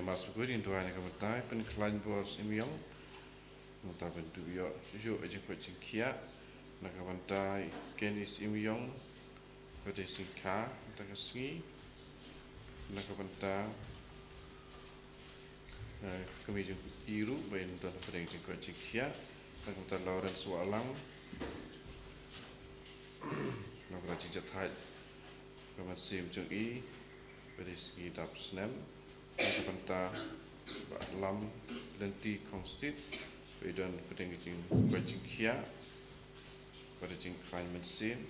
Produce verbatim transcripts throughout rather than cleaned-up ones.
Mass Bakhuid, ngin duwai na ka bynta i Pynkhlaiñ Bor Syiemiong, na ka bynta ban duh ïoh shuh shuh ïa ka jingkoit jingkhiah, na ka bynta i Kenny Syiemiong, bad i Singkha, na ka bynta ka sngi, na ka bynta, eh, kmie jong i ruh ba in don hapdeng jingkoit jingkhiah, na ka bynta Lawrence Wahlang, na ka bynta jingjahthait ka mynsiem jong i, bad i sngi dap snem, na ka bynta Bah Lamlynti Khongstieh, ba i don hapdeng ka jingkoit jingkhiah, bad ka jingkhlaiñ mynsiem.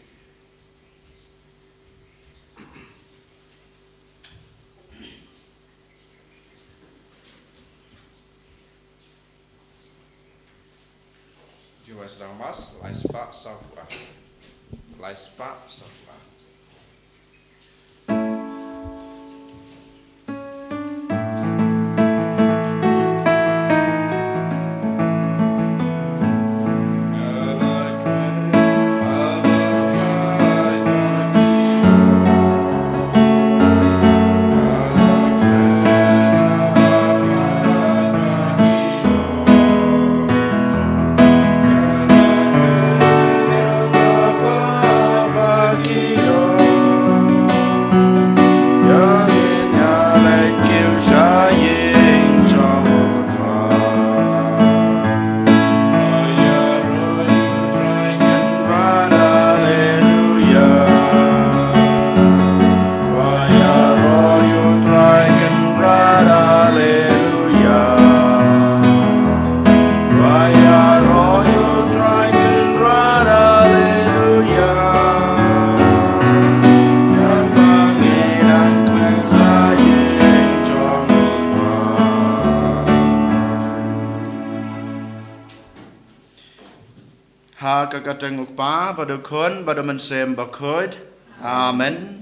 Jingduwai sdang mass, lai spah sawphew ar. Lai spah sawphew ar. Ha ka kyrteng U Kpa, bad U Khun, bad U Mynsiem Bakhuid. Amen.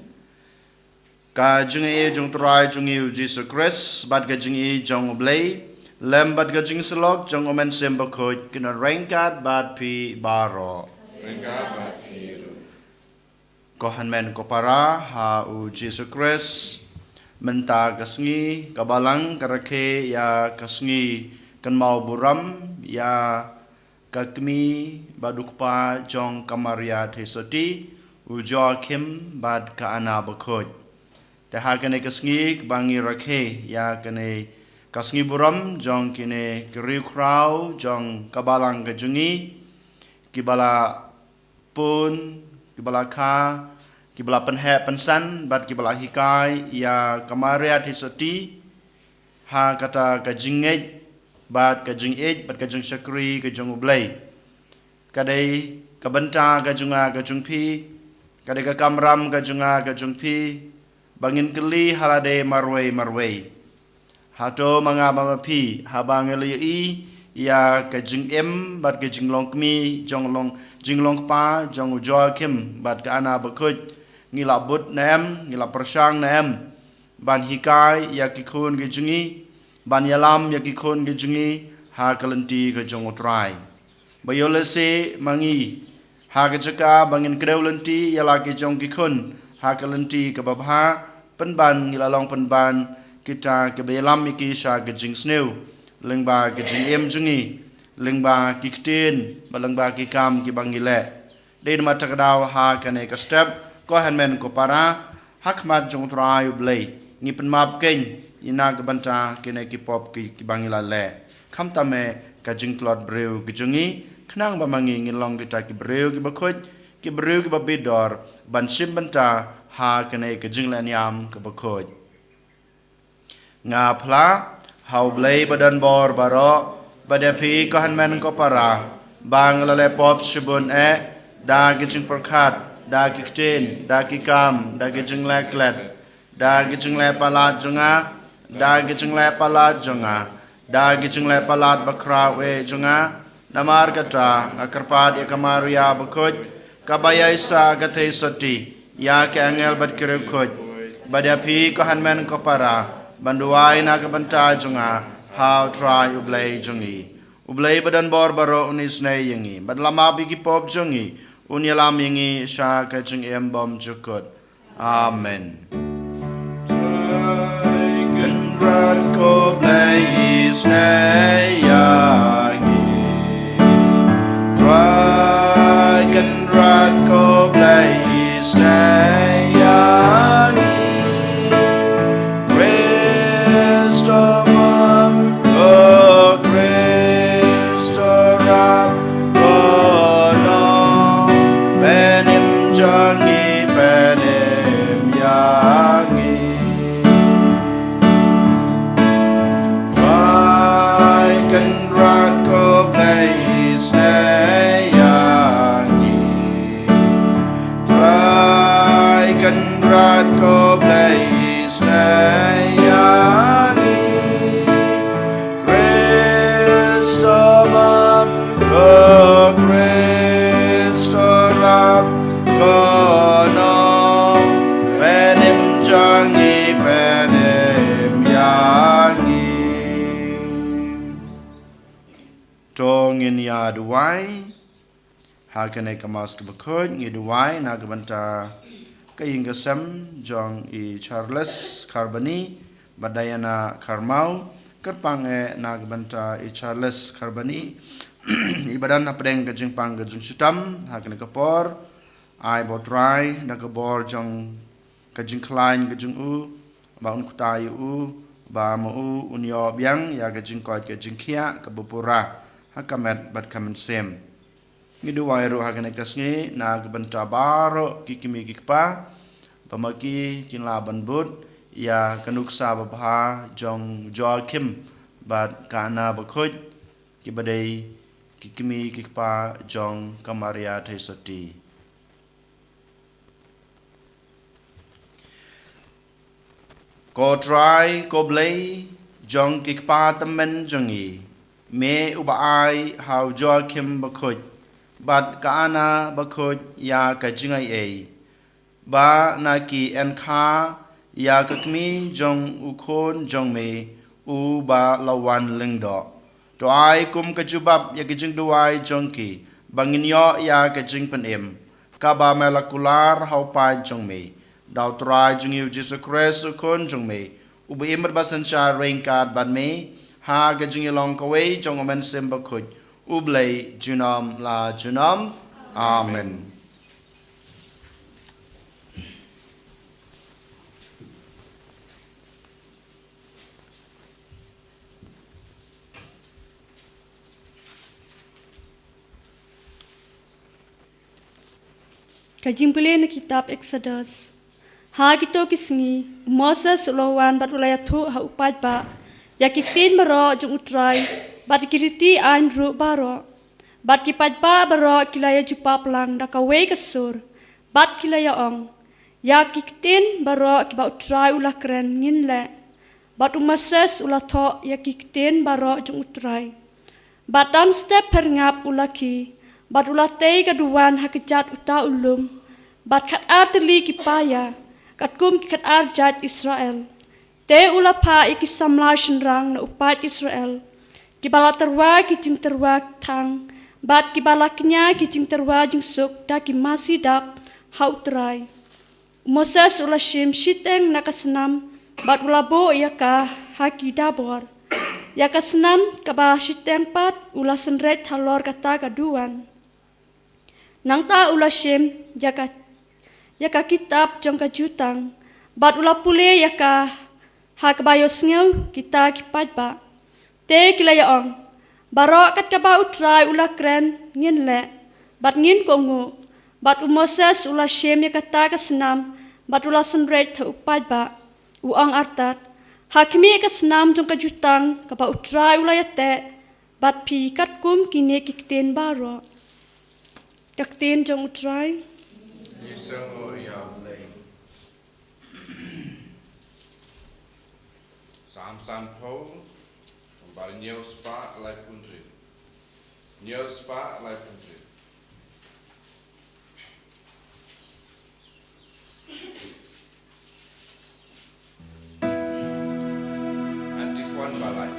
Ka jingïeit jong U Trai jong ngi U Jisu Khrist, bad ka jingïeit jong U Blei, lem bad ka jingsyllok jong U Mynsiem Bakhuid, kin don ryngkat bad phi baroh. Ryngkat bad phi ruh. Ko hynmen ko para ha U Jisu Khrist, mynta ka sngi ka Balang ka rakhe ïa ka sngi kynmaw burom ïa ka kmie bad u kpa jong ka Maria Theisotti, u Joachim bad ka Anna Bakhuid. Te ha kane ka sngi kaba ngi rakhe ïa kane ka sngi burom jong kine ki riewkhraw jong ka Balang ka jong ngi, kiba la pun, kiba la kha, kiba la pynheh pynsan bad kiba la hikai ïa ka Maria Theisotti ha kata ka jingngeit bad ka jingïeit bad ka jingshakri ka jong U Blei. Ka dei ka bynta ka jong nga ka jong phi, ka dei ka kamram ka jong nga ka jong phi, ba ngin kylli ha lade marwei marwei. Hato ma nga bad ma phi, haba ngi la ïohi ïa ka jingim bad ka jinglong kmie, jong long, jinglong kpa jong u Joachim bad ka Anna Bakhuid, ngi la bud ne em, ngi la pyrshang ne em ban hikai ïa ki khun ki jong ngi, ban ïalam ïa ki khun ki jong ngi ha ka lynti ka jong U Trai? Ba ïoh lehse ma ngi ha ka jaka ba ngin kdew lynti ïa la ki jong ki khun ha ka lynti kaba bha, pynban ngi la long pynban kita kiba ïalam ïa ki sha ka jingsniew lyngba ka jingim jong ngi, lyngba ki ktien bad lyngba ki kam kiba ngi leh. Dei namar kata ka daw ha kane ka step, ko hynmen ko para, ha khmat jong U Trai U Blei, ngi pynmap kein ïa na ka bynta kine ki pop ki, kiba ngi la leh. Khamtam eh ka jingtlot briew ki jong ngi, khnang ba ma ngi ngin long kita ki briew kiba khuid, ki briew kiba bit dor ban shim bynta ha kane ka jingleh niam kaba khuid. Nga phla ha U Blei ba don bor baroh, bad ïa phi ko hynmen ko para, ba nga la leh pop shibun eh, da ki jingpyrkhat, da ki ktien, da ki kam, da ki jingleh klet, da ki jingleh palat jong nga, da ki jingleh palat jong nga, da ki jingleh palat bakhraw eh jong nga. Namar kata nga kyrpad ïa ka Maria Bakhuid, kaba ïaisah ka Theisotti, ïa ki angel bad ki riewkhuid, bad ïa phi ko hynmen ko para, ban duwai na ka bynta jong nga ha U Trai U Blei jong ngi. U Blei ba don bor baroh un isynei ïa ngi, bad la map ïa ki pop jong ngi, un ïalam ïa ngi sha ka jingim bymjukut. Amen. Kynrad ko Isnei ïa ngi. Trai Kynrad ko Blei, isnei ïa ngi. Khrist u map, ko Khrist u rap, ko nongpynim jong ngi, pynim ïa ngi. Trai Kynrad ko Blei, isnei ïa ngi. Trai Kynrad ko Blei, isnei ïa ngi. Khrist u map, ko Khrist u rap, ko nongpynim jong ngi, pynim ïa ngi. To ngin ïa duwai. Ha kane ka Mass kaba khuid ngi duwai na ka bynta ka ïing ka sem jong i Charles Kharbani bad Diana Kharmau, kyrpang eh na ka bynta i Charles Kharbani iba don hapdeng ka jingpang ka jingshitom ha kane ka por. Ai ba U Trai da ka bor jong ka jingkhlaiñ ka jong u, ba un khutai ïa u, ba ma u un ïoh biang ïa ka jingkoit ka jingkhiah kaba pura ha ka met bad ka mynsiem. Ngi duwai ruh ha kane ka sngi na ka bynta baroh ki kmie ki kpa, ba ma ki kin lah ban bud ïa ka nuksa babha jong Joachim bad ka Anna bakhuid, kiba dei ki kmie ki kpa jong ka Maria Theisotti. Ko Trai, ko Blei jong ki kpa tymmen jong ngi, me uba ai ha u Joachim bakhuid bad ka Anna bakhuid ïa ka jingaiei, ba na ki yn kha ïa ka kmie jong u khun jong me uba la wan lyngdoh. To ai kum ka jubab ïa ka jingduwai jong ki, ba ngin ïoh ïa ka jingpynim kaba me la kular ha u paid jong me, da U Trai jong ngi u Jisu Khrist u Khun jong me, uba im bad ba synshar ryngkat bad me ha ka jingïalong kawei jong U Mynsiem Bakhuid, U Blei junom la junom. Amen. Ka jingpule na kitab Exodus. Ha kito ki sngi, u Moses u la wan bad u la ïathuh ha u paidbah ïa ki ktien baroh jong U Trai bad ki riti aiñ ruh baroh. Bad ki paidbah baroh ki la ïa jubab lang da kawei ka sur, bad ki la ïa ong, ïa ki ktien baroh kiba U Trai u la kren ngin leh. Bad u Moses u la thoh ïa ki ktien baroh jong U Trai. Bad dang step pyrngap u la khie, bad u la tei ka duwan ha kjat uta u lum, bad khatar tylli ki paia, katkum ki khatar jait Israel. Te u la phah ïa ki samla shynrang na u paid Israel, kiba la tyrwa ki jingtyrwa thang, bad kiba la kñia ki jingtyrwa jingsuk da ki masi dap ha U Trai. U Moses u la shim shiteng na ka snam, bad u la buh ïa ka ha ki dabor. Ïa ka snam kaba shiteng pat u la synreit halor kata ka duwan. Nangta u la shim ïa ka, ïa ka kitab jong ka jutang, bad u la pule ïa ka ha kaba ïohsngew kita ki paidbah. Te ki la ïa ong, baroh kat kaba U Trai u la kren ngin leh, bad ngin kohnguh. Bad u Moses u la shim ïa kata ka snam, bad u la synreit ha u paidbah, u ong artat, ha khmih ka snam jong ka jutang kaba U Trai u la ïateh bad phi katkum kine ki ktien baroh. Ka ktien jong U Trai. Ngi sngew ïa U Blei. Salm sanphew, bad hynñiew spah laiphew hynriew. Hynñiew spah laiphew hynriew. Antiphon ba lai.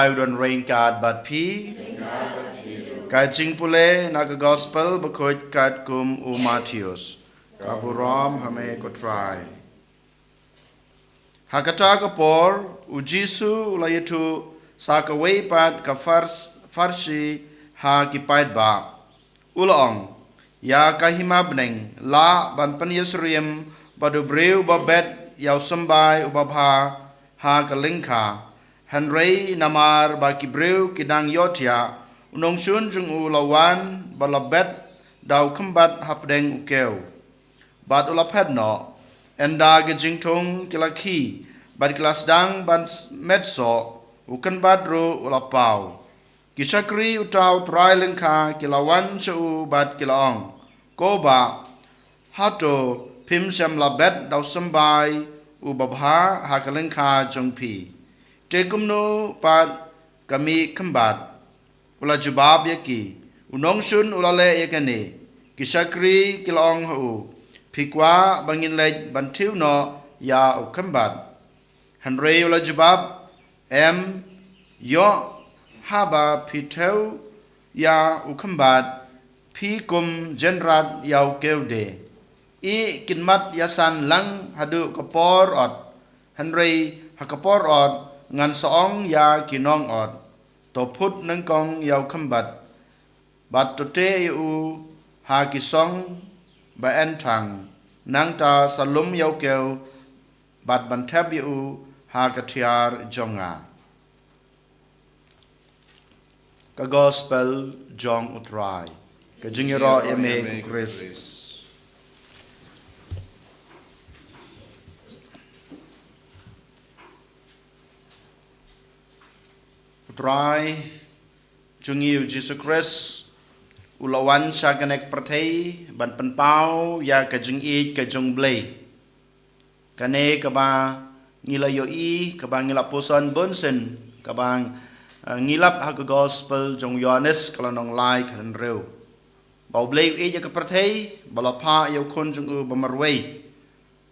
Ai u don ryngkat bad phi. Ka jingpule na ka gospel bakhuid katkum u Mathaios. Ka burom ha me ko Trai. Ha kata ka por, u Jisu u la ïathuh sa kawei pat ka Phar-, Pharisi ha ki paidbah. U la ong, ïa ka hima bneng, lah ban pynïasyriem bad u briew ba bet ïa u symbai uba bha ha ka lyngkha. Hynrei namar ba ki briew ki dang ïohthiah, u nongshun jong u la wan bad la bet da u khymbat hapdeng u kew. Bad u la phet noh, ynda ki jingthung ki la khih, bad ki la sdang ban s-, met soh, u khymbat ruh u la paw. Ki shakri uta u trai lyngkha ki la wan sha u bad ki la ong, ko bah, hato phim shym la bet da u symbai uba bha ha ka lyngkha jong phi? Te kumno pat ka mih khymbat? U la jubab ïa ki, u nongshun u la leh ïa kane. Ki shakri ki la ong ha u, phi kwah ba ngin leit ban thew noh ïa u khymbat? Hynrei u la jubab, em, ïoh, haba phi thew ïa u khymbat, phi kum jynrat ïa u kew de. Ïeh, kin mat ïasan lang haduh ka por ot. Hynrei ha ka por ot ngan sa ong ïa ki nong ot, to phut nyngkong ïa u khymbat, bad to teh ïa u ha ki song ba-enthang, nangta sa lum ïa u kew, bad ban thep ïa u ha ka thiar jong nga. Ka gospel jong u Trai. Ka jingïaroh ïa me ko Khrist. U Trai jong ngi u Jisu Khrist u la wan sha kane ka pyrthei ban pynpaw ïa ka jingïeit ka jong u Blei. Kane kaba ngi la ïohi, kaba ngi la puson bun sien, kaba, eh, ngi lap ha ka gospel jong u Ïoannis ka lynnong lai ka hynriew. Ba u Blei u ïeit ïa ka pyrthei, ba la phah ïa u khun jong u ba marwei.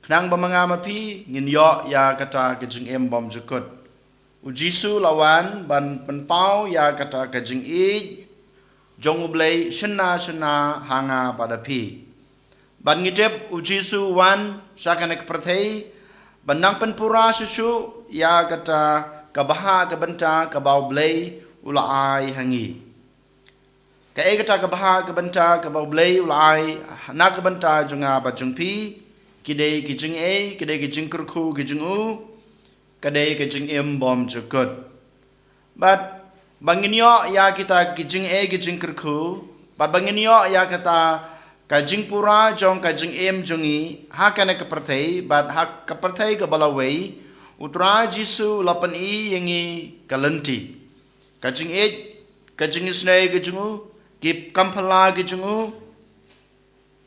Khnang ba ma nga ma phi, ngin ïoh ïa kata ka jingim bymjukut. U Jisu la wan ban pynpaw ïa kata ka jingïeit jong u Blei shynna shynna ha nga bad ha phi. Bad ngi tip u Jisu u wan sha kane ka pyrthei ban nang pynpura shuh shuh ïa kata ka bha ka bynta kaba u Blei u la ai ha ngi. Kaei kata ka bha ka bynta kaba u Blei u la ai na ka bynta jong nga bad jong phi? Ki dei ki jingïeit, ki dei ki jingkyrkhu ki jong u, ka dei ka jingim bymjukut. Bad ba ngin ïoh ïa kita ki jingïeit ki jingkyrkhu, bad ba ngin ïoh ïa kata ka jingpura jong ka jingim jong ngi ha kane ka pyrthei, bad ha ka pyrthei kaba lawei, u Trai Jisu u la pyni ïa ngi ka lynti. Ka jingïeit, ka jingisynei ka jong u, ki kam phylla ki jong u,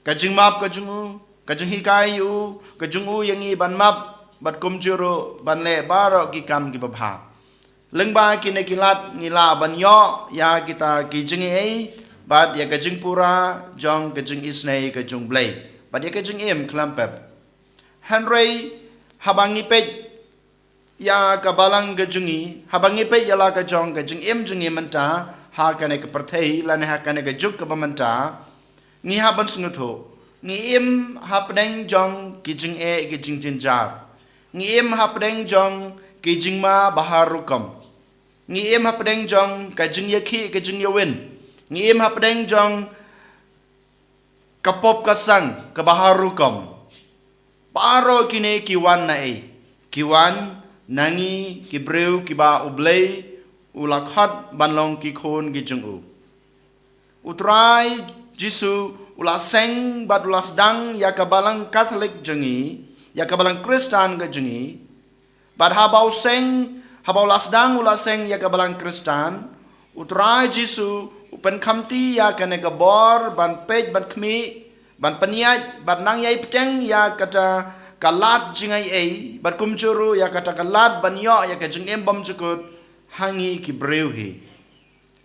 ka jingmap ka jong u, ka jinghikai ïa u, ka jong u ïa ngi ban map, bad kumjuh ruh ban leh baroh ki kam kiba bha. Lyngba kine ki lad ngi lah ban ïoh ïa kita ki jingïeit, bad ïa ka jingpura jong ka jingisynei ka jong u Blei, bad ïa ka jingim khlem pep. Hynrei haba ngi peit ïa ka balang ka jong ngi, haba ngi peit ïa la ka jong ka jingim jong ngi mynta ha kane ka pyrthei lane ha kane ka juk kaba mynta, ngi hap ban sngewthuh, ngi im hapdeng jong ki jingeh ki jingjynjar. Ngi im hapdeng jong ki jingma ba har rukom. Ngi im hapdeng jong ka jingïakhih ka jingïawin. Ngi im hapdeng jong ka pop ka sang kaba har rukom. Baroh kine ki wan na ei? Ki wan na ngi ki briew kiba u Blei u la khot ban long ki khun ki jong u. U Trai Jisu u la seng bad u la sdang ïa ka balang Katholik jong ngi, ïa ka balang Khristan ka jong ngi. Bad haba u seng, haba u la sdang u la seng ïa ka balang Khristan, u Trai Jisu u pynkhamti ïa kane ka bor ban peit ban khmih, ban pynïaid, ban nang ïai bteng ïa kata ka lad jingaiei, bad kumjuh ruh ïa kata ka lad ban ïoh ïa ka jingim bymjukut ha ngi ki briew hi.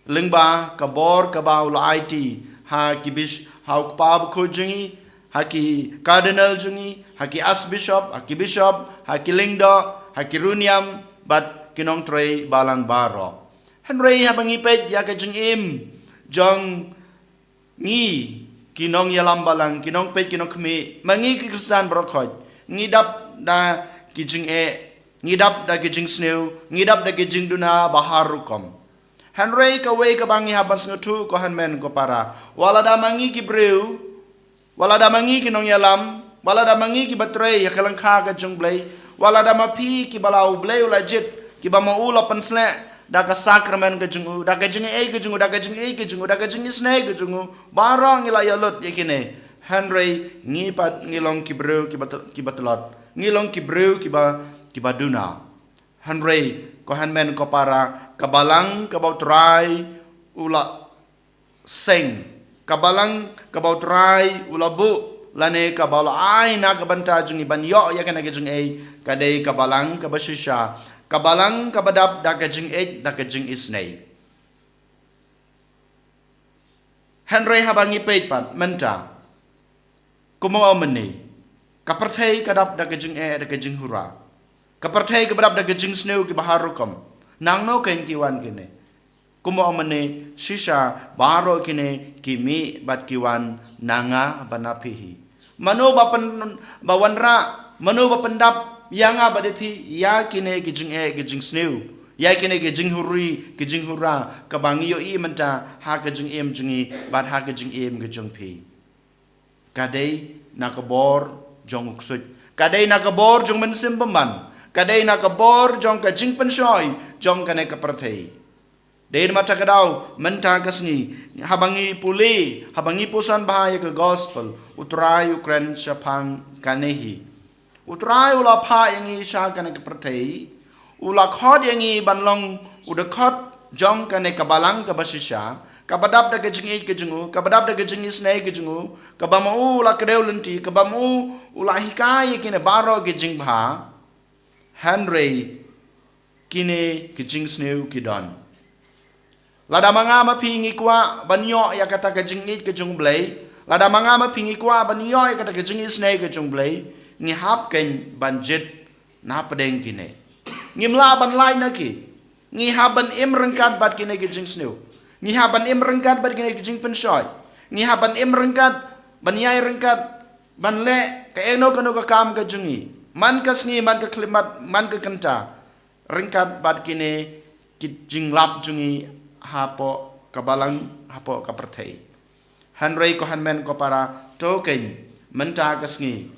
Lyngba ka bor kaba u la aiti ha ki bis-, ha u kpa bakhuid jong ngi, ha ki cardinal jong ngi, ha ki archbishop, ha ki bishop, ha ki lyngdoh, ha ki riewniam, bad ki nongtrei balang baroh. Hynrei haba ngi peit ïa ka jingim jong ngi ki nongïalam balang, ki nongpeit, ki nongkhmih, ma ngi ki Khristan baroh khoit, ngi dap da ki jingeh, ngi dap da ki jingsniew, ngi dap da ki jingduna ba har rukom. Hynrei kawei kaba ngi hap ban sngewthuh, ko hynmen ko para, wat lada ma ngi ki briew, wat lada ma ngi ki nongïalam, wat lada ma ngi kiba trei ïa ka lyngkha ka jong U Blei, wat lada ma phi kiba la U Blei u la jied, kiba ma u la pynsleh da ka sakramen ka jong u, da ka jingïeit ka jong u, da ka jingïeit ka jong u, da ka jingisynei ka jong u, baroh ngi la ïalut ïa kine. Hynrei ngi pat ngi long ki briew kiba t-, kiba tlot, ngi long ki briew kiba, kiba duna. Hynrei, ko hynmen ko para, ka balang kaba U Trai u la seng, ka balang kaba U Trai u la buh, lane kaba u la ai na ka bynta jong ngi ban ïoh ïa kane ka jingïeit, ka dei ka balang kaba shisha, ka balang kaba dap da ka jingïeit, da ka jingisynei. Hynrei haba ngi peit pat mynta, kumno mynne, ka pyrthei ka dap da ka jingeh, da ka jinghura. Ka pyrthei kaba dap da ka jingsniew kiba har rukom. Nangno kein ki wan kine? Kumno mynne, shisha baroh kine ki mih bad ki wan na nga bad na phi hi. Mano ba pyn-, ba wanrah, mano ba pyndap ïa nga bad ïa phi ïa kine ki jingeh, ki jingsniew, ïa kine ki jinghuri, ki jinghura, kaba ngi ïohi mynta ha ka jingim jong ngi bad ha ka jingim ka jong phi? Ka dei na ka bor jong u ksuid, ka dei na ka bor jong u Mynsiem Bymman, ka dei na ka bor jong ka jingpynshoi jong kane ka pyrthei. Dei namar kata ka daw mynta ka sngi, haba ngi pule, haba ngi puson bha ïa ka gospel, U Trai u kren shaphang kane hi. U Trai u la phah ïa ngi sha kane ka pyrthei, u la khot ïa ngi ban long u dkhot jong kane ka balang kaba shisha, kaba dap da ka jingïeit ka jong u, kaba dap da ka jingisynei ka jong u, kaba ma u u la kdew lynti, kaba ma u u la hikai ïa kine baroh ki jingbha. Hynrei kine ki jingsniew ki don. Lada ma nga ma phi ngi kwah ban ïoh ïa kata ka jingïeit ka jong U Blei, lada ma nga ma phi ngi kwah ban ïoh ïa kata ka jingisynei ka jong U Blei, ngi hap kein ban jied na pdeng kine. Ngim lah ban lait na ki. Ngi hap ban im ryngkat bad kine ki jingsniew. Ngi hap ban im ryngkat bad kine ki jingpynshoi. Ngi hap ban im ryngkat, ban ïai ryngkat, ban leh kaei kano kano ka kam ka jong ngi. Man ka sngi, man ka khyllipmat, man ka kynta, ryngkat bad kine ki jinglap jong ngi hapoh ka balang, hapoh ka pyrthei. Hynrei ko hynmen ko para, to kein mynta ka sngi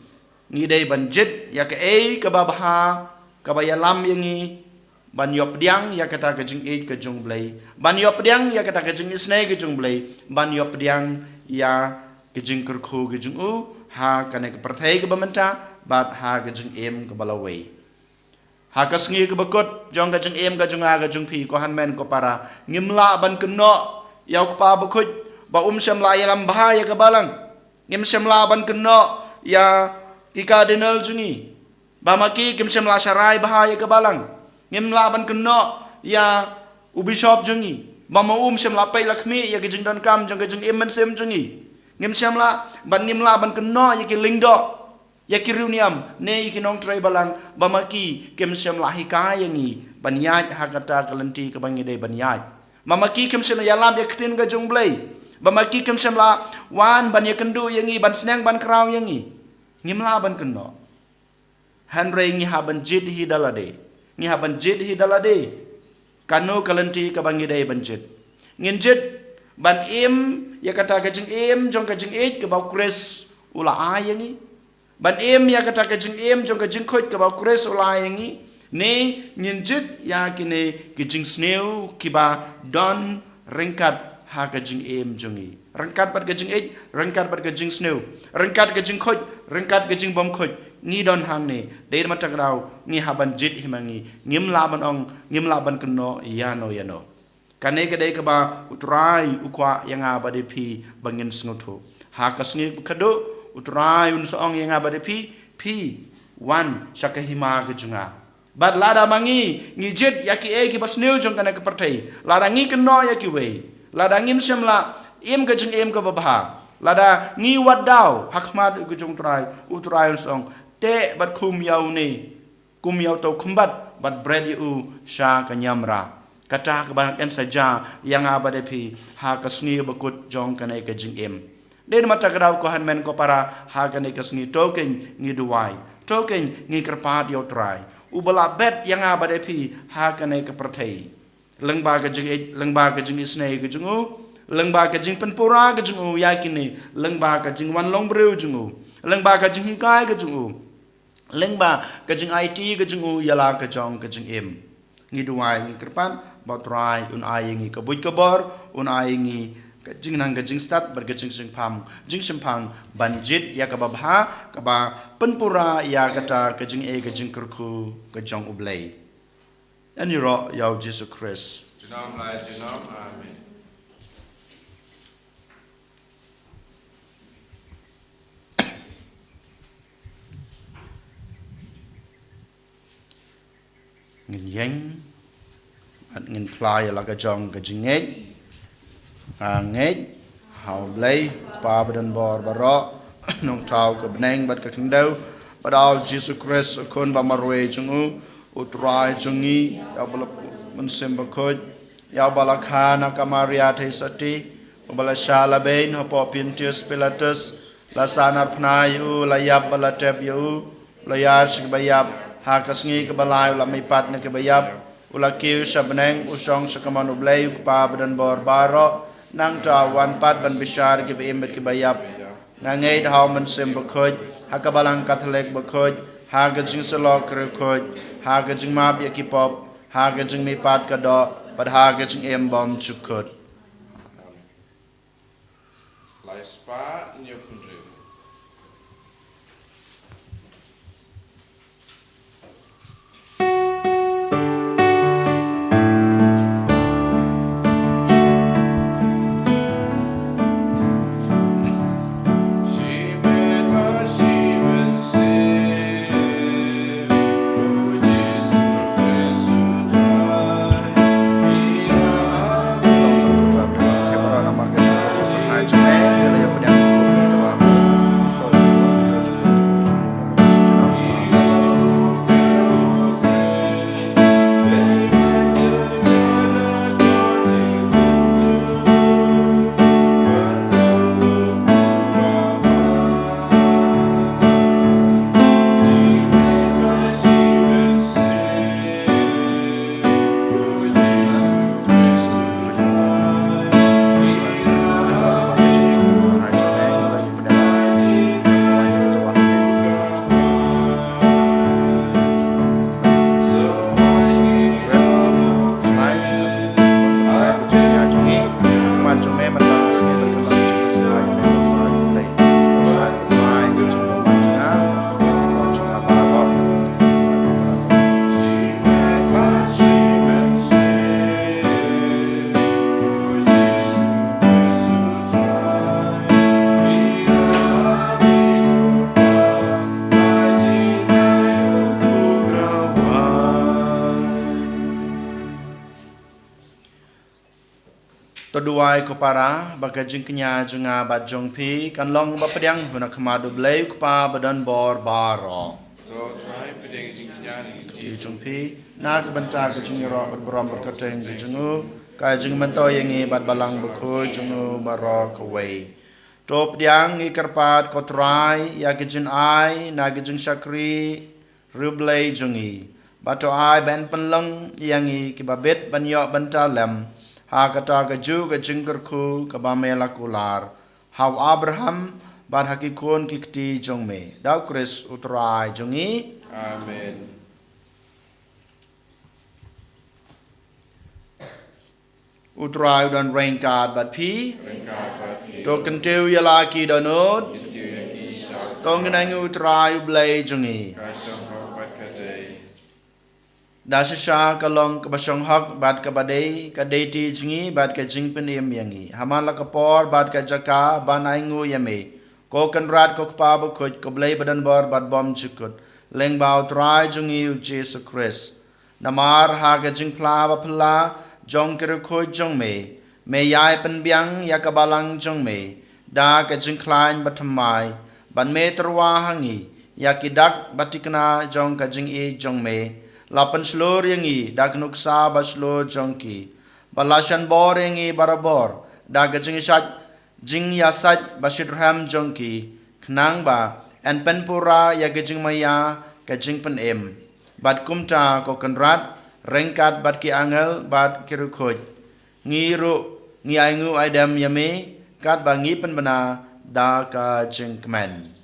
ngi dei ban jied ïa kaei kaba bha, kaba ïalam ïa ngi ban ïoh pdiang ïa kata ka jingïeit ka jong U Blei, ban ïoh pdiang ïa kata ka jingisynei ka jong U Blei, ban ïoh pdiang ïa ka jingkyrkhu ka jong u ha kane ka pyrthei kaba mynta bad ha ka jingim kaba la wei. Ha ka sngi kaba kut jong ka jingim ka jong nga ka jong phi, ko hynmen ko para, ngim lah ban kynnoh ïa u kpa bakhuid ba um shym la ïalam bha ïa ka balang. Ngim shym lah ban kynnoh ïa ki cardinal jong ngi ba ma ki kim shym la sharai bha ïa ka balang. Ngim lah ban kynnoh ïa u bishop jong ngi ba ma um shym la peit la khmih ïa ka jingdonkam jong ka jingim mynsiem jong ngi. Ngim shym lah ban, ngim lah ban kynnoh ïa ki lyngdoh, ïa ki riewniam ne ïa ki nongtrei balang ba ma ki kim shym la hikai ïa ngi ban ïaid ha kata ka lynti kaba ngi dei ban ïaid. Ba ma ki kim shym la ïalam ïa ka ktien ka jong U Blei. Ba ma ki kim shym la wan ban ïakynduh ïa ngi, ban sneng ban khraw ïa ngi. Ngim lah ban kynnoh. Hynrei ngi hap ban jied hi da lade. Ngi hap ban jied hi da lade. Kano ka lynti kaba ngi dei ban jied? Ngin jied ban im ïa kata ka jingim jong ka jingïeit kaba U Khrist u la ai ïa ngi, ban im ïa kata ka jingim jong ka jingkhuid kaba U Khrist u la ai ïa ngi, ne ngin jied ïa kine ki jingsniew kiba don ryngkat ha ka jingim jong ngi, ryngkat bad ka jingïeit, ryngkat bad ka jingsniew, ryngkat ka jingkhuid, ryngkat ka jingbymkhuid. Ngi don hangne. Dei namar kata ka daw ngi hap ban jied hi ma ngi. Ngim lah ban ong, ngim lah ban kynnoh ïano ïano. Kane ka dei kaba U Trai u kwah ïa nga bad ïa phi ba ngin sngewthuh. Ha ka sngi kaba khadduh U Trai un sa ong ïa nga bad ïa phi, phi wan sha ka hima ka jong nga. Bad lada ma ngi ngi jied ïa kiei kiba sniew jong kane ka pyrthei, lada ngi kynnoh ïa kiwei, lada ngim shym la im ka jingim kaba bha, lada ngi wad daw ha khmat ka jong U Trai, U Trai un sa ong, teh bad khum ïa une kum ïa uto u khymbat bad bret ïa u sha ka niamra. Kata kaba kan sa jia ïa nga bad ïa phi ha ka sngi bakut jong kane ka jingim. Dei namar kata ka daw ko hynmen ko para, ha kane ka sngi to kein ngi duwai, to kein ngi kyrpad ïa U Trai uba la bet ïa nga bad ïa phi ha kane ka pyrthei. Lyngba ka jingïeit, lyngba ka jingisynei ka jong u, lyngba ka jingpynpura ka jong u ïa kine, lyngba ka jingwan long briew jong u, lyngba ka jinghikai ka jong u, lyngba ka jingaiti ka jong u ïa la ka jong ka jingim. Ngi duwai, ngi kyrpad ba U Trai un ai ïa ngi ka buit ka bor, un ai ïa ngi ka jingnang ka jingstad bad ka jingshemphang, jingshemphang ban jied ïa kaba bha, kaba pynpura ïa kata ka jingeh ka jingkyrkhu ka jong U Blei. Ïaroh ïa U Jisu Khrist. Junom la junom. Amen. Ngin ïeng bad ngin phla ïa la ka jong ka jingngeit. Nga ngeit ha U Blei, U Kpa badonbor baroh, Nongthaw ka bneng bad ka khyndew, bad ha U Jisu Khrist, U Khun ba marwei jong u, U Trai jong ngi, ïa uba la put Mynsiem Bakhuid, ïa uba la kha na ka Maria Theisotti, uba la shah la beiñ hapoh Pontius Pilatus, la sahnarphna ïa u, la ïap bad la tep ïa u, u la ïar sha kiba ïap, ha ka sngi kaba lai u la mihpat na kiba ïap, u la kiew sha bneng, u shong sha kamon U Blei U Kpa badonbor baroh, nangta u wan pat ban bishar kiba im bad kiba ïap. Nga ngeit ha U Mynsiem Bakhuid, ha ka Balang Katholik bakhuid, ha ka jingsyllok riewkhuid, ha ka jingmap ïa ki pop, ha ka jingmihpat ka doh, bad ha ka jingim bymjukut. Lai spah hynñiew phew hynriew. To duwai ko para, ba ka jingkñia jong nga bad jong phi kan long ba pdiang ha khmat U Blei U Kpa badonbor baroh. To Trai pdiang jingkñia jong phi na ka bynta ka jingïaroh bad burom bad kyrteng jong u, ka jingmyntoi ïa ngi bad Balang Bakhuid jong u baroh kawei. To pdiang, ngi kyrpad ko Trai, ïa ka jingai na ka jingshakri riewblei jong ngi. Bad to ai ban pynlong ïa ngi kiba bit ban ïoh bynta lem ha kata kajuh ka jingkyrkhu kaba me la kular ha u Abraham bad ha ki khun ki kti jong me, da U Khrist U Trai jong ngi. Amen. U Trai u don ryngkat bad phi. Ryngkat bad phi. To kyntiew ïa la ki dohnud. Kyntiew ïa ki sha. To ngin ainguh ïa U Trai U Blei jong ngi. Ka shong hok bad ka dei. Da shisha ka long kaba shong hok bad kaba dei, ka dei ti jong ngi bad ka jingpynim ïa ngi. Ha man la ka por bad ka jaka ban ainguh ïa me, ko Kynrad, ko Kpa Bakhuid, ko Blei badonbor bad bymjukut, lyngba U Trai jong ngi U Jisu Khrist. Namar ha ka jingphla baphylla jong ki riewkhuid jong me, me ïai pynbiang ïa ka balang jong me da ka jingkhlaiñ bathymmai, bad me tyrwa ha ngi ïa ki dak batikna jong ka jingïeit jong me, la pynshlur ïa ngi da ka nuksa ba shlur jong ki, bad la shan bor ïa ngi barabor da ka jingïasaid, jingïasaid ba shitrhem jong ki, khnang ba yn pynpura ïa ka jingmaïa ka jingpynim. Bad kumta, ko Kynrad, ryngkat bad ki angel bad ki riewkhuid, ngi ruh ngi ainguh aidem ïa me, katba ngi pynbna da ka jingkmen.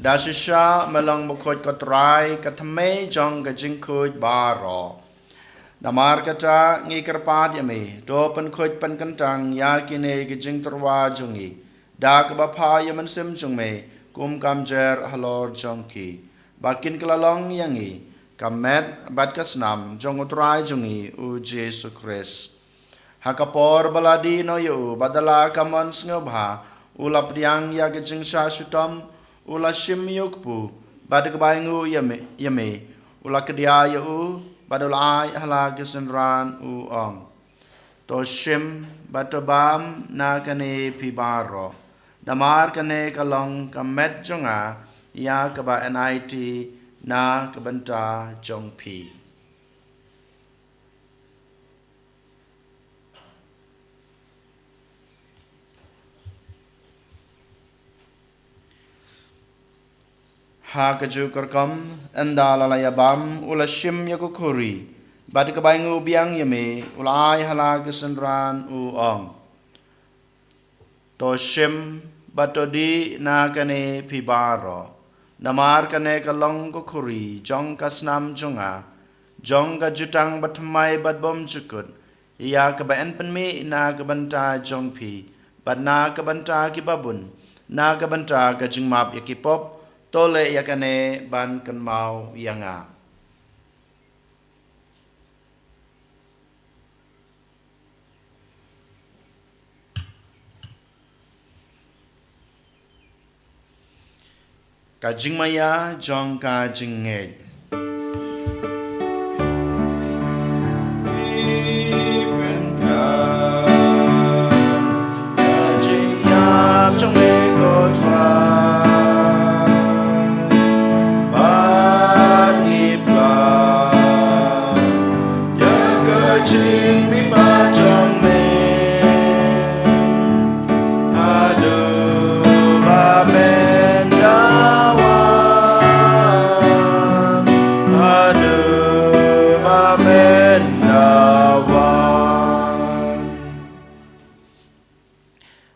Da shisha me long bakhuid, ko Trai, ka thymmei jong ka jingkhuid baroh. Namar kata ngi kyrpad ïa me, to pynkhuid pynkyntang ïa kine ki jingtyrwa jong ngi da kaba pha ïa u Mynsiem jong me kum ka mjer halor jong ki, ba kin kylla long ïa ngi ka met bad ka snam jong u Trai jong ngi u Jisu Khrist. Ha ka por ba la dih noh ïa u, bad da la ka mon sngewbha, u la pdiang ïa ka jingshah shitom, u la shim ïa u kpu, bad da kaba ainguh ïa me, ïa me, u la kdia ïa u, bad u la ai ha la ki synran, u ong: To shim bad to bam na kane phi baroh, namar kane ka long ka met jong nga, ïa kaba yn aiti na ka bynta jong phi. Ha kajuh ka rukom, ynda la la ïa bam, u la shim ïa ka khuri, bad da kaba ainguh biang ïa me, u la ai ha la ki synran, u ong: To shim bad to dih na kane phi baroh, namar kane ka long ka khuri jong ka snam jong nga, jong ka jutang bathymmai bad bymjukut, ïa kaba yn pynmih na ka bynta jong phi bad na ka bynta ki babun, na ka bynta ka jingmap ïa ki pop. To leh ïa kane ban kynmaw ïa nga. Ka jingmaïa jong ka jingngeit. Ka jingïap jong me, ko Trai, bad ngi pla ïa ka jingmihpat jong me. Haduh ba men da wan, haduh ba men da wan.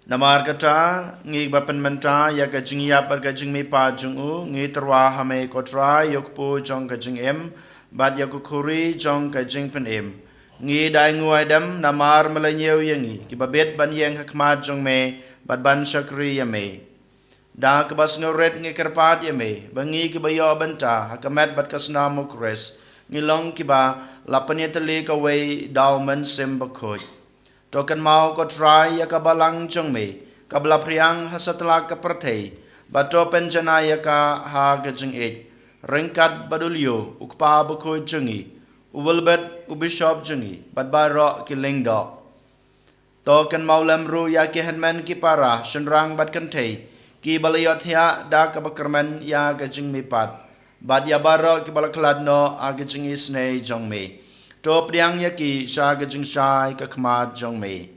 Namar kata, ngi ba pynmynta ïa ka jingïap bad ka jingmihpat jong u, ngi tyrwa ha me, ko Trai, ïa u kpu jong ka jingim bad ïa ka khuri jong ka jingpynim. Ngi da ainguh aidem namar me la ñiew ïa ngi kiba bit ban ïeng ha khmat jong me bad ban shakri ïa me. Da kaba sngewrit ngi kyrpad ïa me ba ngi kiba ïoh bynta ha ka met bad ka snam u Khrist, ngi long kiba la pynïatylli kawei da u Mynsiem Bakhuid. To kynmaw, ko Trai, ïa ka balang jong me kaba la phriang ha satlak ka pyrthei, bad to pynjanai ïa ka ha ka jingïeit, ryngkat bad u Leo, u kpa bakhuid jong ngi, u Wilbert, u bishop jong ngi, bad baroh ki lyngdoh. To kynmaw lem ruh ïa ki hynmen ki para, shynrang bad kynthei, kiba la ïohthiah da kaba kyrmen ïa ka jingmihpat, bad ïa baroh kiba la khlad noh ha ka jingisynei jong me. To pdiang ïa ki sha ka jingshai ka khmat jong me.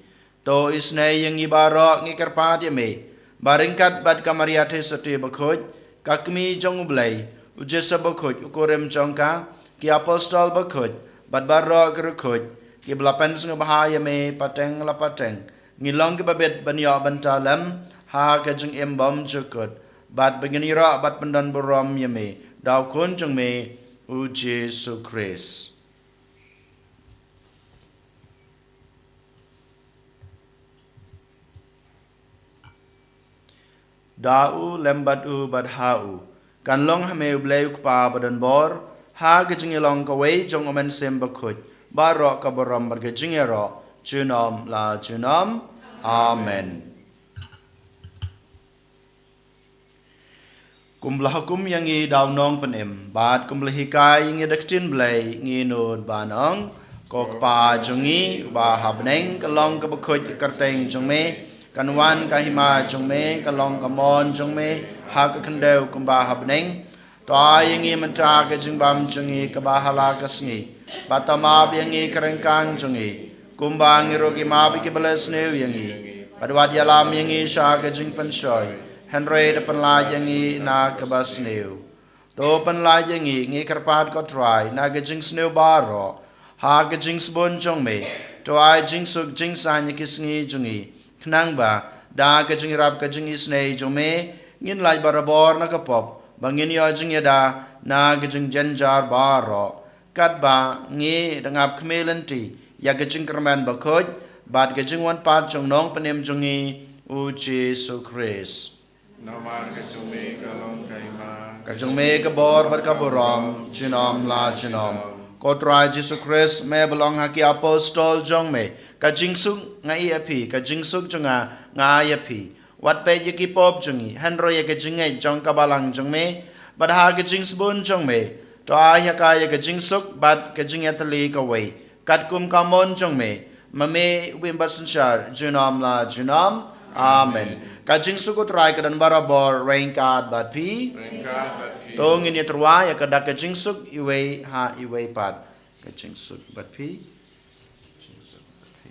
To isynei ïa ngi baroh, ngi kyrpad ïa me, ba ryngkat bad ka Maria Theisotti bakhuid, ka kmie jong U Blei, U Joseph bakhuid, u kurim jong ka, ki apostol bakhuid, bad baroh ki riewkhuid kiba la pynsngewbha ïa me pateng la pateng, ngin long kiba bit ban ïoh bynta lem ha ka jingim bymjukut, bad ba ngin ïaroh bad pyndonburom ïa me da U Khun jong me, U Jisu Khrist. Da u, lem bad u, bad ha u, kan long ha me U Blei U Kpa badonbor, ha ka jingïalong kawei jong U Mynsiem Bakhuid, baroh ka burom bad ka jingïaroh junom la junom. Amen. Kumba la hukum ïa ngi da u Nongpynim, bad kumba la hikai ïa ngi da ka ktien Blei, ngi nud ban ong: Ko Kpa jong ngi uba ha bneng, ka long kaba khuid ka kyrteng jong me, kan wan ka hima jong me, ka long ka mon jong me ha ka khyndew kumba ha bneng. To ai ïa ngi mynta ka jingbam jong ngi kaba ha la ka sngi, bad to map ïa ngi ka ryngkang jong ngi, kumba ngi ruh ngi map ïa kiba leh sniew ïa ngi, bad wat ïalam ïa ngi sha ka jingpynshoi, hynrei to pynlait ïa ngi na kaba sniew. To pynlait ïa ngi, ngi kyrpad ko Trai, na ka jingsniew baroh, ha ka jingsbun jong me. To ai jingsuk jingsaiñ ïa ki sngi jong ngi, khnang ba da ka jingïarap ka jingisynei jong me, ngin lait barabor na ka pop, ba ngin ïoh jingïada na ka jingjynjar baroh, katba ngi dang ap khmih lynti ïa ka jingkyrmen bakhuid bad ka jingwan pat jong u Nongpynim jong ngi, U Jisu Khrist. Namar ka jong me ka long ka hima, ka jong me ka bor bad ka burom junom la junom. Ko Trai Jisu Khrist, me ba la ong ha ki apostol jong me: Ka jingsuk nga ai ïa phi, ka jingsuk jong nga nga ai ïa phi. Wat peit ïa ki pop jong ngi, hynrei ïa ka jingngeit jong ka balang jong me, bad ha ka jingsbun jong me, to ai ha ka ïa ka jingsuk bad ka jingïatylli kawei, katkum ka mon jong me, ma me uba im bad synshar junom la junom. Amen. Ka jingsuk U Trai ka don barabor ryngkat bad phi. Ryngkat bad phi. To ngin ïatyrwa ïa ka dak ka jingsuk iwei ha iwei pat. Ka jingsuk bad phi. Jingsuk bad phi.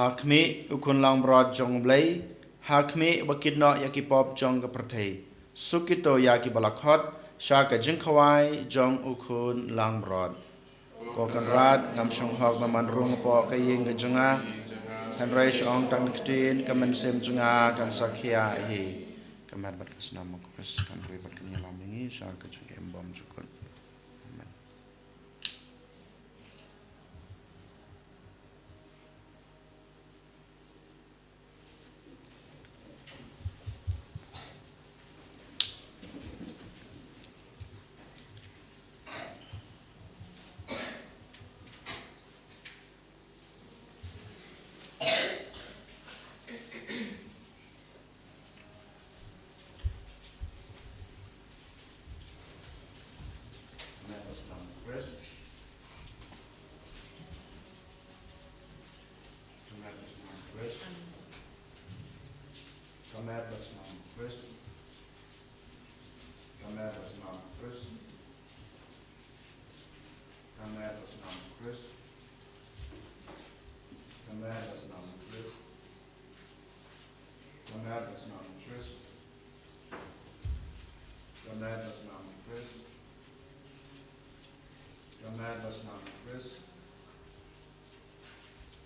Ha khmih U Khun langbrot jong U Blei, ha khmih uba kit noh ïa ki pop jong ka pyrthei, suk kito ïa kiba la khot sha ka jingkhawai jong U Khun langbrot. Ko Kynrad, ngam shong hok ba men rung hapoh ka ïing ka jong nga, hynrei shu ong tang da ka ktien, ka mynsiem jong nga kan sa khia hi. Ka met bad ka snam U Khrist kan ri bad kan ïalam ïa ngi sha ka jingim bymjukut. Amen.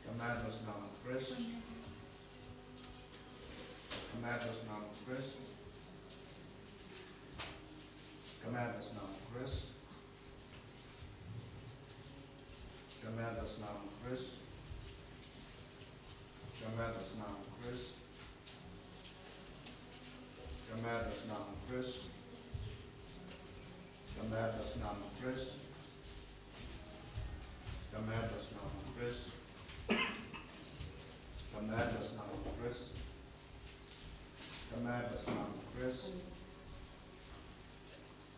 Ka met da snam u Khrist. Ka met da snam u Khrist. Ka met da snam u Khrist. Ka met da snam u Khrist. Ka met da snam u Khrist. Ka met da snam u Khrist. Ka met da snam u Khrist. Ka met da snam u Khrist. Ka met da snam u Khrist. Ka met da snam u Khrist.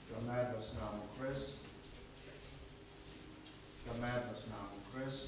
Ka met da snam u Khrist. Ka met da snam u Khrist.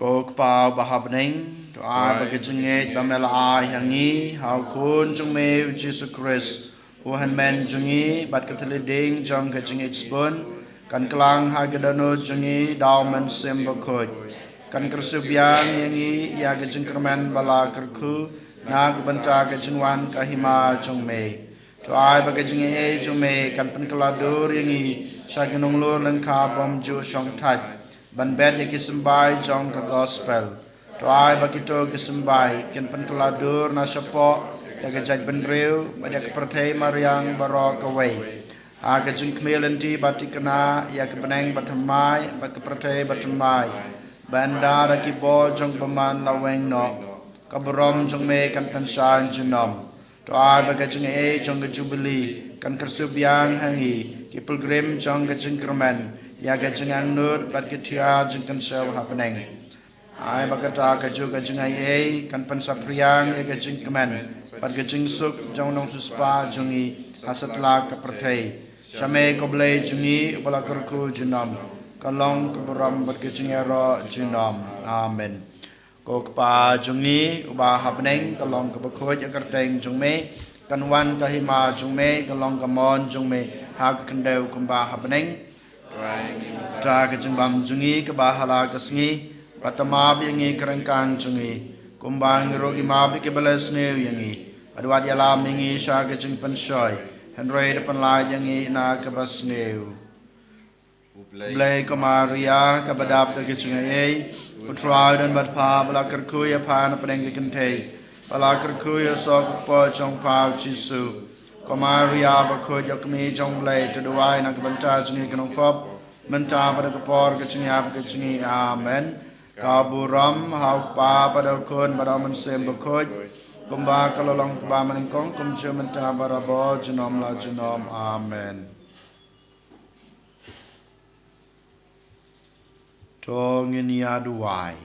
Ko Kpa uba ha bneng, to ai ba ka jingngeit ba me la ai ha ngi ha u Khun jong me u Jisu Khrist, u hynmen jong ngi, bad ka thylliej ding jong ka jingngeit sbun, kan klang ha ka dohnud jong ngi da u Mynsiem Bakhuid, kan kyrsiew biang ïa ngi ïa ka jingkyrmen ba la kyrkhu na ka bynta ka jingwan ka hima jong me. To ai ba ka jingaiei jong me kan pynkylla dur ïa ngi sha ki nonglur lyngkha bymjuh shongthait ban bet ïa ki symbai jong ka gospel. To ai ba kito ki symbai kin pynkylla dur na shapoh ïa ka jaitbynriew bad ïa ka pyrthei mariang baroh kawei, ha ka jingkhmih lynti ba thikna ïa ka bneng bathymmai bad ka pyrthei bathymmai, ba ynda da ki bor jong bymman la weng noh ka burom jong me kan pynshai junom. To ai ba ka jingaiei jong ka jubili kan kyrsiew biang ha ngi ki pilgrim jong ka jingkyrmen ïa ka jingangnud bad ka thiar jingkynshew ha bneng. Ai ba kata kajuh ka jingaiei kan pynsaphriang ïa ka jingkmen bad ka jingsuk jong u nongsiewspah jong ngi ha satlak ka pyrthei. Sha me ko Blei jong ngi uba la kyrkhu junom, ka long ka burom bad ka jingïaroh junom. Amen. Ko Kpa jong ngi uba ha bneng, ka long kaba khuid ïa ka kyrteng jong me, kan wan ka hima jong me, ka long ka mon jong me ha ka khyndew kumba ha bneng. Ta ka jingbam jong ngi kaba ha la ka sngi, bad to map ïa ngi ka ryngkang jong ngi, kumba ngi ruh ngi map ïa kiba la sniew ïa ngi, bad wat ïalam ïa ngi sha ka jingpynshoi, hynrei da pynlait ïa ngi na kaba sniew. U Blei, ko Maria kaba dap da ka jingaiei, U Trai u don bad pha, ba la kyrkhu ïa pha na pdeng ki kynthei, ba la kyrkhu ïa u soh ka kpoh jong pha u Jisu. Ko Maria bakhuid, ïa kmie jong U Blei, to duwai na ka bynta jong ngi ki nongpop, mynta bad ha ka por ka jingïap ka jong ngi. Amen. Ka burom ha U Kpa bad ha U Khun bad ha U Mynsiem Bakhuid, kumba ka la long ha kaba nyngkong, kumjuh mynta, barabor, junom la junom. Amen. To ngin ïa duwai.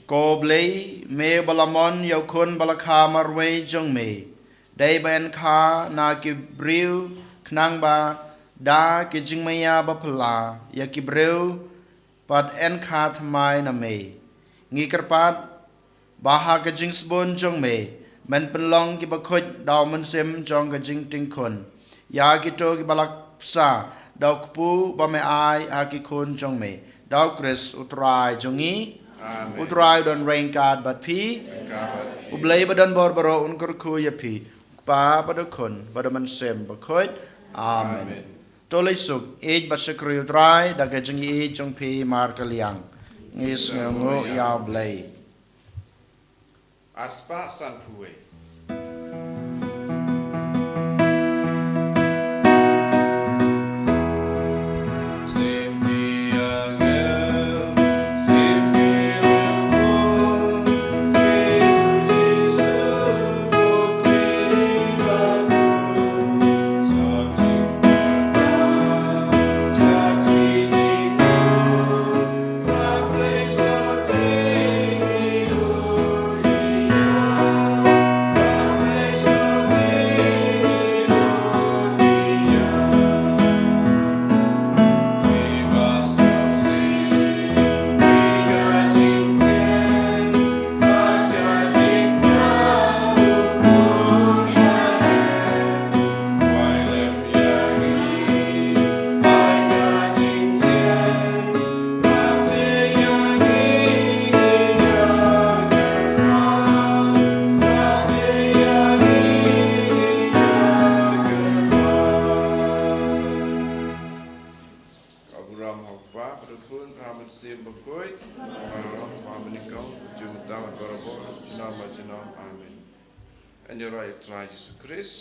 Ko Blei, me ba la mon ïa U Khun ba la kha marwei jong me, dei ba yn kha na ki briew, khnang ba da ki jingmaïa ba phylla ïa ki briew pat yn kha thymmai na me. Ngi kyrpad ba ha ka jingsbun jong me, men pynlong kiba khuid da U Mynsiem jong ka jingtingkhun, ïa kito kiba la bsa da U Kpu ba me ai ha ki khun jong me, da U Khrist U Trai jong ngi. Amen. U Trai u don ryngkat bad phi. Ryngkat bad phi. U Blei ba don bor baroh un kyrkhu ïa phi, U Kpa bad U Khun bad U Mynsiem Bakhuid. Amen. Amen. To leit suk, ïeit bad shakri U Trai da ka jingïeit jong phi markylliang. Ngi sngewnguh ïa U Blei. Arspah sanphew wei. Ka burom ha U Kpa, bad ha U Khun, bad ha U Mynsiem Bakhuid, kumba la long ha kaba nyngkong, kumjuh mynta, bad barabor, junom la junom. Amen. Yn ïaroh ïa U Trai Jisu Khrist.